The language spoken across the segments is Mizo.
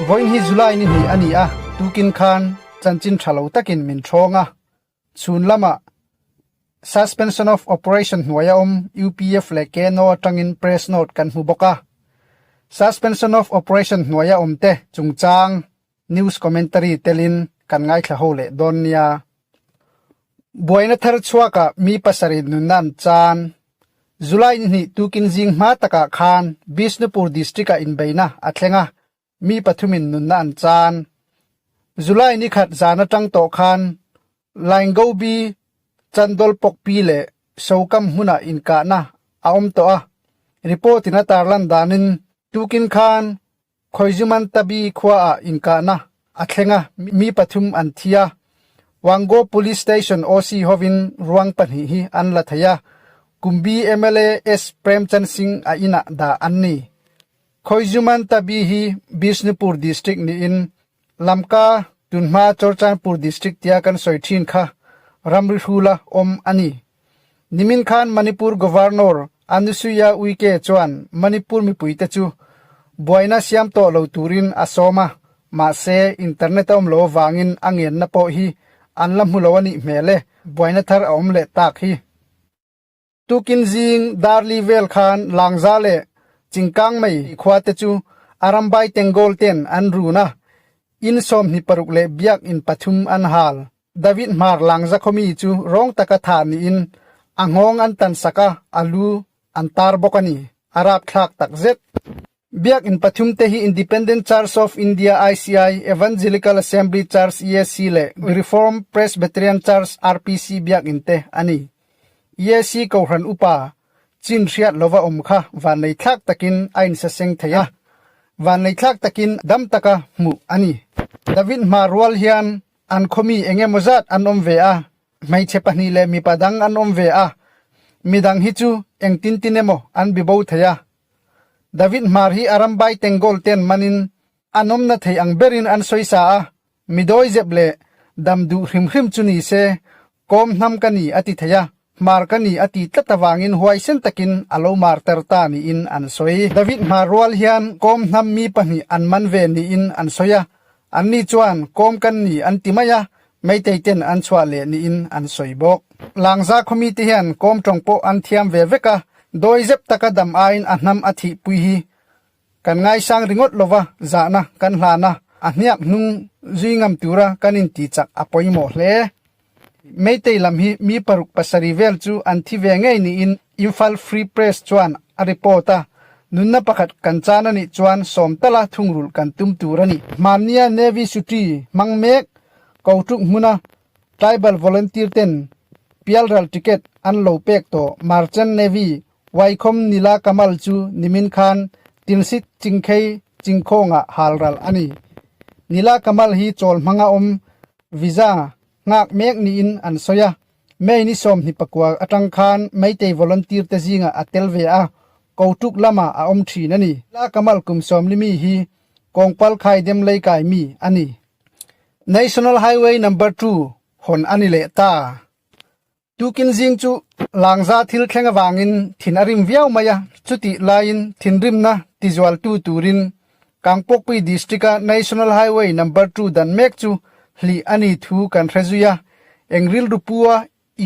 Vawiin hi July ni hnih a ni a, tukin khan chanchin tha lo takin min thawng a. Chhun lamah Suspension of Operation hnuaia awm UPF leh KNO atangin press note kan hmu bawk a. Suspension of Operation hnuaia awmte chungchang news commentary telin kan ngaithla ho leh dawn nia. Buaina thar chhuakah mi pasarih nunna an chan. July ni hnih tukin zing hma takah khan Bishnupur district-ah inbeihna a thleng a, mi pathumin nunna an chan. July ni khat zan atang tawh khan Laingobi, Chandol Pokpi leh Sokam hmunah inkahna a awm tawh a, report in a tarlan danin tukin khan Khoizuman Tabi khuaah inkahna a thleng a, mi pathum an thi a. Wanggo Police Station OC hovin ruang pahnih hi an la thei a, Kumbi mla S Premchand Singh a inah dah an ni. Khoizuman Tabi hi Bishnupur District niin Lamka tunhma Churchandpur District tia kan sawi thin kha ramri hrula awm a ni. Nimin khan Manipur Governor Anusuiya Uike chuan Manipur mipuite chu buaina siam tawh lo turin a sawm a, mahse internet a awm lo avangin a ngenna pawh hi an la hmu lo a nih hmel e, buaina thar a awm leh tak hi. Tukin zing Darli vel khan Langza leh Chingkang mai khua te chu Arambai Tenggol ten an run a, in 26 leh biak in pathum an hal. David Hmar Langza khawmi chu rawng taka thah niin a nghawng an tan sak a, a lu an tar bawk a ni. A rapthlak takzet. Biak in pathum te hi Independent Church of India, ICI, Evangelical Assembly Church, EAC, leh Reformed Presbyterian Church, RPC, biak in te a ni. EAC Kohhran Upa chin hriat lova awm kha vanneithlak takin a insaseng thei a, vanneithlak takin dam taka hmuh a ni. David hma rual hian an khawmi eng emaw zat an awm ve a, hmeichhe pahnih leh mipa dang an awm ve a, midang hi chu engtin tin emaw an bibo thei a. David Hmar hi a rambai Tenggol ten manin an awmna thei ang berin an sawisa a, midawi zep leh dam duh hrim hrim chu ni se, kawm hnam ka ni a ti thei a, Hmar ka ni a ti tlat avangin huaisen takin a lo mar ter ta niin an sawi. David Hmar rual hian kawm hnam mi pahnih an man ve niin an sawi a, anni chuan kawm kan ni an ti mai a, Meitei ten an chhuah leh niin an sawi bawk. Langza khawmite hian kawm tawng pawh an thiam ve vek a, dawi zep taka dam aiin a hnam a thih pui hi kan ngaisang ringawt lova zahna kan hlan a, a hniak hnung zui ngam tura kan inti chak a pawimawh hle. Meitei lam hi mi paruk pasarih vel chu an thi ve ngei niin Imphal Free Press chuan a report a, nunna pakhat kan chan a nih chuan sawm tala thungrulh kan tum tur a ni. Hmannia Navy Suti hmang mek Kotuk hmuna Tribal Volunteer ten pialral ticket an lo pek tawh Merchant Navy Waikhawm Nila Kamal chu nimin khan Tinsit Chingkhei Chingkhawngah halral a ni. Nila Kamal hi chawl hmanga awm visa nghak mek niin an sawi a, May ni 24 atang khan Meitei volunteer te zingah a tel ve a, Kotuk lamah a awm thin a ni. Nila Kamal kum 40 mi hi Kawngpal khai dem lei kai mi a ni. National Highway Number 2 hawn a ni leh ta. Tukin zing chu langza thil thleng avangin thin a rim viau mai a, chutih laiin thinrimna tizualtu turin Kangpokpui District-a National Highway Number 2 dan mek chu hlih a ni thu kan hre zui a, eng rilru pua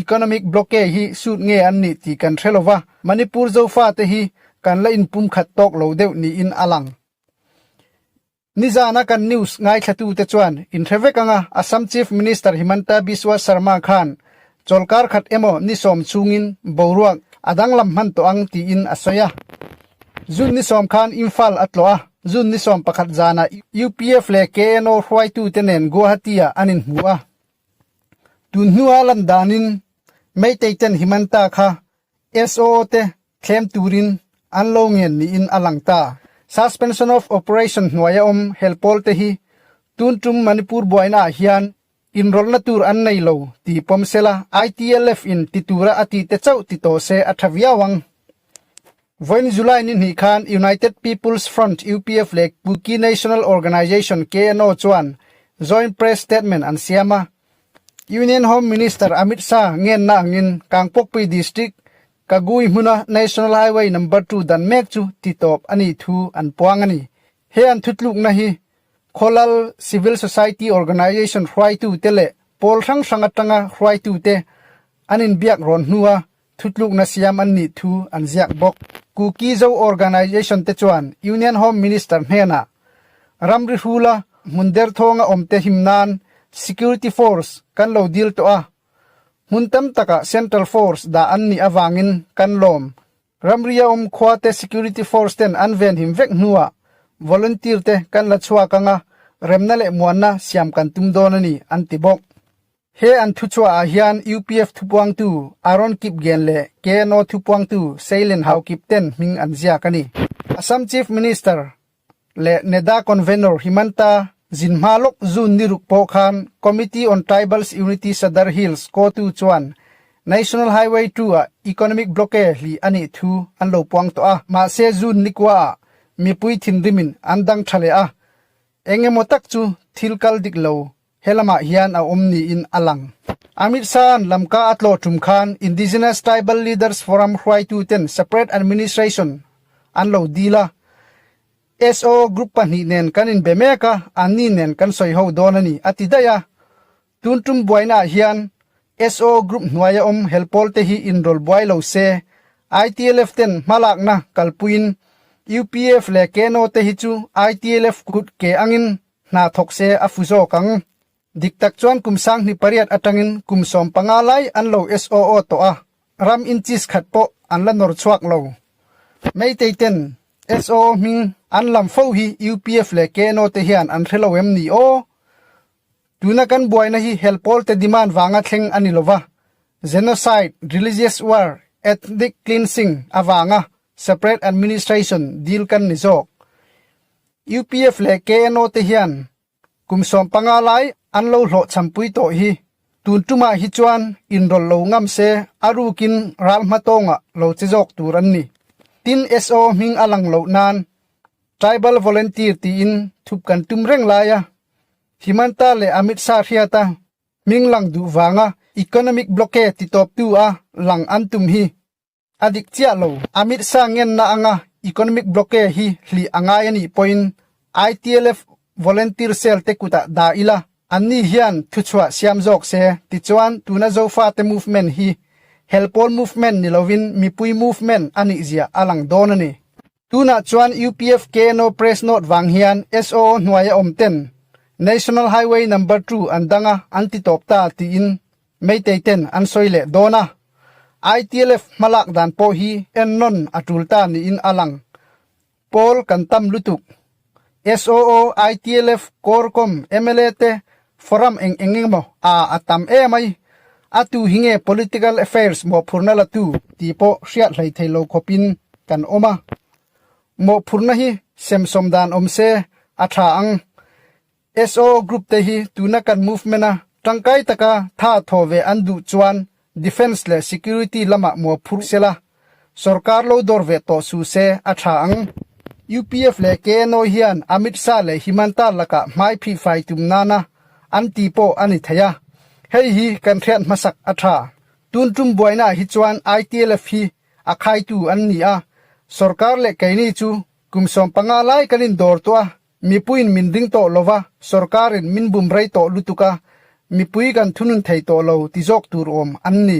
economic blockade hi sut nge an nih tih kan hre lova, Manipur Zofate hi kan la inpumkhat tawk lo deuh niin a lang. Nizana kan news ngaithlatute chuan inhre vek anga Assam Chief Minister Himanta Biswa Sarma khan chawlkar khat emaw ni sawm chhungin boruak a danglam hman tawh ang tiin a sawi a. June ni sawm khan Imphal a tlawh a, June ni 11 zanah UPF leh KNO hruaitute nen Guwahati-ah an inhmu a. Tun hnua lan danin Meitei ten Himanta kha SOO te thlem turin an lo ngen niin a lang ta. Suspension of Operation hnuaia awm helpawl te hi tun tum Manipur buaina ah hian inrawlhna tur an nei lo tih pawm sela ITLF in ti tura a tih te chauh ti tawh se a tha viau ang. Vawiin July ni hnih khan United People's Front, UPF, leh Kuki National Organization, KNO, chuan Joint Press Statement an siam a. Union Home Minister Amit Shah ngenna angin Kangpokpui District. Kagui hmuna National Highway Number 2 dan mek chu titawp a nih thu an puang a ni. He an thutlukna hi Khawlal Civil Society Organization hruaitute leh pawl hrang hrang atanga hruaitute an inbiak rawn hnua thutlukna siam an nih thu an ziak bawk. Kuki Zo Organization te chuan Union Home Minister hnenah ramri hrula hmun derthawnga awmte him nan Security Force kan lo dil tawh a, hmun tam takah Central Force dah an nih avangin kan lawm. Ramria awm khuate Security Force ten an venhim vek hnuah volunteer te kan la chhuak anga remna leh muanna siam kan tum dawn a ni, an ti bawk. He an thuchhuah ah hian UPF thupuangtu Aaron Kipgen leh KNO thupuangtu Seilen Haokip ten hming an ziak a ni. Assam Chief Minister leh NEDA Convenor Himanta Zinhma lawk June ni ruk pawh khan Committee on Tribals Unity Sadar Hills kotu chuan National Highway 2 ah economic blockade hlih a nih thu an lo puang tawh a. Mahse June ni kua ah mipui thinrimin an dang tha leh a, eng emaw tak chu thil kal dik lo He lamah hian a awm niin a lang. Amit Shah-a'n lamka a tlawh tum khan Indigenous Tribal Leaders Forum hruaituten Separate Administration an lo dil a. SO group pahnih nen kan inbe mek a, anni nen kan sawi ho dawn a ni, a ti daih a. Tun tum buainaah hian SO group hnuaia awm helpawl te hi inrawl buai lo se, ITLF ten hmalakna kalpuiin UPF leh KNO te hi chu ITLF kut ke angin Hna thawk se a fu zawk ang. Dik tak chuan kum sanghnih pariat atangin kum 15 lai an lo SOO tawh a, ram inches khat pawh an la nawr chhuak lo. Meitei ten SOO hming an lam fo hi UPF leh KNO te hian an hre lo em ni aw? Tuna kan buaina hi helpawl te demand vanga thleng a ni lova, genocide, religious war, ethnic cleansing avanga separate administration dil kan ni zawk. UPF leh KNO te hian kum 15 lai an lo hlawh chhampui tawh hi tun tumah hi chuan inrawlh lo ngam se a rukin ral hmatawngah lo che zawk tur an ni. Tin SO hming a lang loh nan Tribal Volunteer tiin thup kan tum reng lai a, Himanta leh Amit Shah hriata hming lang duh vanga economic blockade titawptu a lang an tum hi A dik chiah lo. Amit Shah ngenna anga economic blockade hi hlih a ngai a nih pawhin ITLF volunteer cell te kutah dah ila anni hian thuchhuah siam zawk se tichuan tuna Zofate movement hi helpawl movement ni lovin mipui movement a nih zia a lang dawn a ni. Tunah chuan UPF KNO press note vang hian SOO hnuaia awm ten National Highway Number 2 an dang a an ti tawp ta tiin Meitei ten an sawi leh dawn a, ITLF hmalak dan pawh hi ennawn a tul ta niin a lang. Pawl kan tam lutuk. SOO, ITLF, Corcom, mla te forum eng eng emaw a a tam emai. A tu hi nge political affairs mawhphurna la tu tih pawh hriat hlei thei lo khawpin kan awm a. Mawhphurna hi semsawm dan awm se a tha ang. SO group te hi tuna kan movement a tangkai taka tha thaw ve an duh chuan defence leh security lamah muah phurh sela, sorkar lo dawr ve tawh su se a tha ang. UPF leh KNO hian Amit Shah leh Himanta lakah hmai phihfai tum nana an ti pawh a ni thei a, hei hi kan hriat hmasak a tha. Tun tum buainaah hi chuan ITLF hi a khaitu an ni a, sorkar leh keini chu kum 15 lai kan indawr tawh a, Mipuiin min ding tawh lo va, sorkarin min bum rei tawh lutuk a, mipui kan thunun thei tawh lo ti zawk tur awm an ni.